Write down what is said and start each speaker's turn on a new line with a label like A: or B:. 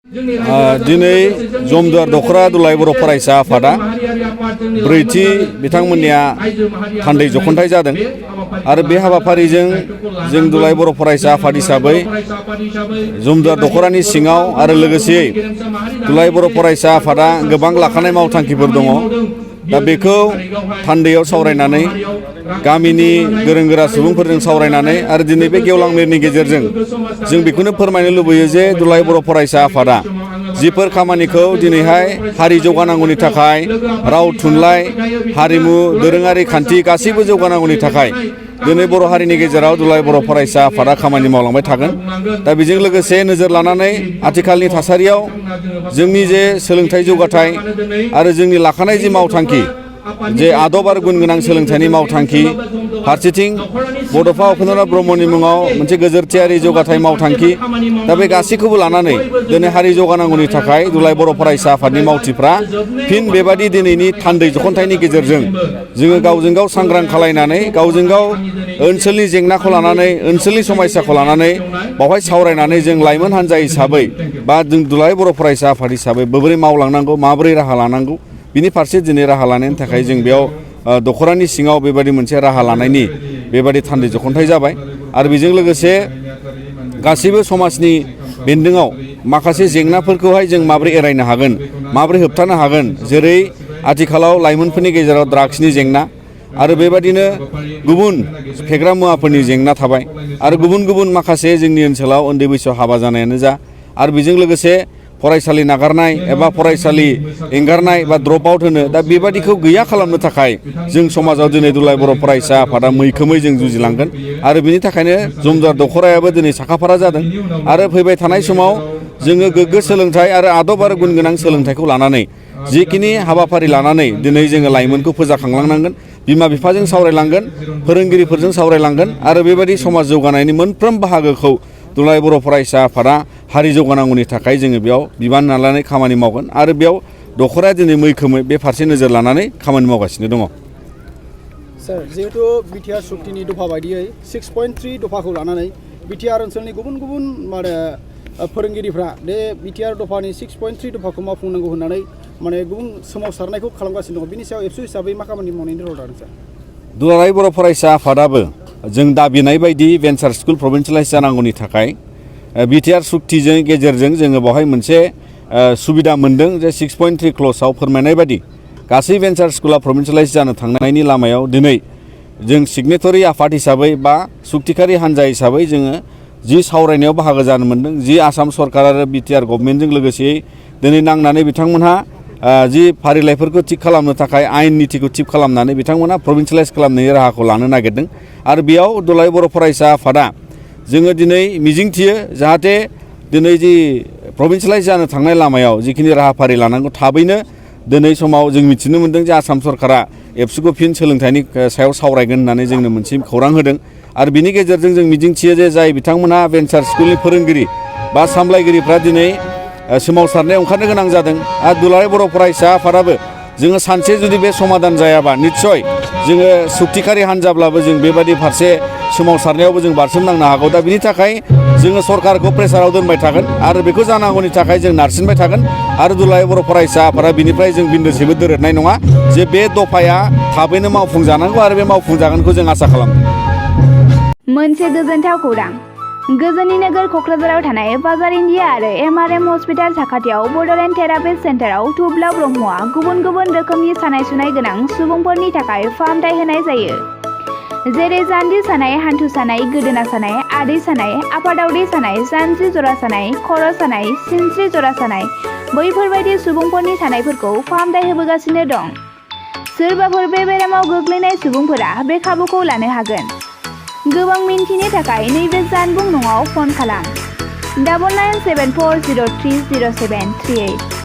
A: दिनै जमदुवार दखरा दुलाराय बर' फरायसा आफादा ब्रैथि बिथांमोननिया थान्दै जख'न्थाइ जादों आरो बे हाबाफारिजों जों दुलाराय बर' फरायसा आफाद हिसाबै जमदुवार दखरानि सिङाव आरो लोगोसेयै दुलाराय बर' फरायसा आफादा गोबां लाखानाय मावथांखिफोर दङ। दा बेखौ थान्दैयाव सावरायनानै गामिनि गोरों गोरा सुबुंफोरजों सावरायनानै आरो दिनै बे गेवलां मेलनि गेजेरजों जों बेखौनो फोरमायनो लुबैयो जे दुलाराय बर' फरायसा आफादा जिफोर खामानिखौ दिनैहाय हारि जौगानांगौनि थाखाय राव थुनलाइ हारिमु दोरोङारि खान्थि गासैबो जौगानांगौनि थाखाय दिनै बर' हारिनि गेजेराव दुलाराय बर' फरायसा आफादा खामानि मावलांबाय थागोन। दा बेजों लोगोसे नोजोर लानानै आथिखालनि थासारियाव जोंनि जे सोलोंथाइ जौगाथाय आरो जोंनि लाखानाय जि मावथांखि जे आदब आरो गुन गोनां सोलोंथाइनि मावथांखि फारसेथिं बड'फा उपेन्द्रनाथ ब्रह्मनि मुङाव मोनसे गोजोरथियारि जौगाथाय मावथांखि दा बे गासैखौबो लानानै दिनै हारि जौगानांगौनि थाखाय दुलाराय बर' फरायसा आफादनि मावथिफ्रा फिन बेबादि दिनैनि थान्दै जख'न्थाइनि गेजेरजों जोङो गावजों गाव सांग्रां खालायनानै गावजों गाव ओनसोलनि जेंनाखौ लानानै ओनसोलनि समस्याखौ लानानै बावहाय सावरायनानै जों लाइमोन हान्जा हिसाबै बा जों दुलाराय बर' फरायसा आफाद हिसाबै बोरै मावलांनांगौ माबोरै राहा लानांगौ बिनि फारसे दिनै राहा लानायनि थाखाय जों बेयाव दखरानि सिङाव बेबायदि मोनसे राहा लानायनि बेबायदि थान्दै जख'न्थाइ जाबाय आरो बेजों लोगोसे गासैबो समाजनि बेन्दोङाव माखासे जेंनाफोरखौहाय जों माबोरै एरायनो हागोन माबोरै होबथानो हागोन जेरै आथिखालाव लाइमोनफोरनि गेजेराव ड्राग्सनि जेंना आरो बेबादिनो गुबुन फेग्रा मुवाफोरनि जेंना थाबाय आरो गुबुन गुबुन माखासे जोंनि ओनसोलाव उन्दै बैसोआव हाबा जानायानो जा आरो बेजों लोगोसे फरायसालि नागारनाय एबा फरायसालि एंगारनाय बा ड्रप आउट होनो दा बेबादिखौ गैया खालामनो थाखाय जों समाजाव दिनै दुलाराय बर' फरायसा आफादा मैखोमै जों जुजिलांगोन आरो बिनि थाखायनो जमदुवार दखरायाबो दिनै साखाफारा जादों आरो फैबाय थानाय समाव जोङो गोग्गो सोलोंथाइ आरो आदब आरो गुन गोनां सोलोंथाइखौ लानानै जिखिनि हाबाफारि लानानै दिनै जोङो लाइमोनखौ फोजाखांलांनांगोन बिमा बिफाजों सावरायलांगोन फोरोंगिरिफोरजों सावरायलांगोन आरो बेबायदि समाज जौगानायनि मोनफ्रोम बाहागोखौ दुलाराय बर' फरायसा आफादा हारि जौगानांगौनि थाखाय जोङो बेयाव बिबान लानानै खामानि मावगोन आरो बेयाव दखराया दिनै मैखोमै बे फारसे नोजोर लानानै खामानि मावगासिनो दङ।
B: सार जिहेतु बिटिआर सुक्तिनि दफा बायदियै 6.3 दफाखौ लानानै बिटिआर ओनसोलनि गुबुन गुबुन फोरोंगिरिफ्रा बे बिटिआर दफानि 6.3 दफाखौ मावफुंनांगौ होननानै गुबुन सोमावसारनायखौ खालामगासिनो दङ बिनि सायाव एबसु हिसाबै मा खामानि मावनायनि रल लादों सार?
A: दुलाराय बर' फरायसा आफादाबो जों दाबिनाय बायदि भेन्सार स्कुल प्रभिन्सियेलाइज जानांगौनि थाखाय बिटिआर सुक्तिजों गेजेरजों जोङो बेवहाय मोनसे सुबिदा मोन्दों जे 6.3 क्ल'जआव फोरमायनाय बायदि गासै भेन्सार स्कुला प्रभिन्सियेलाइज जानो थांनायनि लामायाव दिनै जों सिगनेटरि आफाद हिसाबै बा सुक्तिकारि हान्जा हिसाबै जोङो जि सावरायनायाव बाहागो जानो मोन्दों जि आसाम सरकार आरो बिटिआर गभर्नमेन्टजों लोगोसेयै दिनै नांनानै बिथांमोनहा जि फारिलाइफोरखौ थिग खालामनो थाखाय आयेन नितिखौ थिग खालामनानै बिथांमोना प्रभिन्सियेलाइज खालामनायनि राहाखौ लानो नागिरदों आरो बेयाव दुलाराय बर' फरायसा आफादा जोङो दिनै मिजिंथियो जाहाथे दिनै जि प्रभिन्सियेलाइज जानो थांनाय लामायाव जिखिनि राहाफारि लानांगौ थाबैनो दिनै समाव जों मिथिनो मोन्दों जे आसाम सरकारा एबसुखौ फिन सोलोंथाइनि सायाव सावरायगोन होननानै जोंनो मोनसे खौरां होदों आरो बिनि गेजेरजों जों मिजिंथियो जे जाय बिथांमोनहा भेन्सार स्कुलनि फोरोंगिरि बा सामलायगिरिफ्रा दिनै सोमावसारनायाव ओंखारनो गोनां जादों आरो दुलाराय बर' फरायसा आफादाबो जोङो सानसे जुदि बे समाधान जायाबा निस्सय जोङो सुक्तिकारि हान्जाब्लाबो जों बेबादि फारसे सोमावसारनायावबो जों बारसोमनांनो हागौ दा बिनि थाखाय जोङो सरकारखौ प्रेसाराव दोनबाय थागोन आरो बेखौ जानांगौनि थाखाय जों नारसिनबाय थागोन आरो दुलाराय बर' फरायसा आफादा बिनिफ्राय जों बिन्दोसेबो दोरोदनाय नङा जे बे दफाया थाबैनो मावफुंजानांगौ आरो बे मावफुंजागोनखौ जों आसा खालामदों।
C: मोनसे गोजोनथाव खौरां गोजोननि नोगोर क'क्राझाराव थानाय बाजार इन्डिया आरो MRM हस्पिटाल साखाथियाव बड'लेण्ड थेरापिस्ट सेन्टाराव थुब्ला ब्रह्मआ गुबुन गुबुन रोखोमनि सानाय सुनाय गोनां सुबुंफोरनि थाखाय फाहामथाय होनाय जायो जेरै जान्जि सानाय हान्थु सानाय गोदोना सानाय आदै सानाय आफादावदै सानाय जानजि जरा सानाय खर' सानाय सिनस्रि जरा सानाय बैफोरबायदि सुबुंफोरनि सानायफोरखौ फाहामथाय होबोगासिनो दं। सोरबाफोर बे बेरामाव गोग्लैनाय सुबुंफोरा बे खाबुखौ लानो हागोन। गोबां मिन्थिनो थाखाय नैबे जानबुं नङाव फन खालाम 9974030738।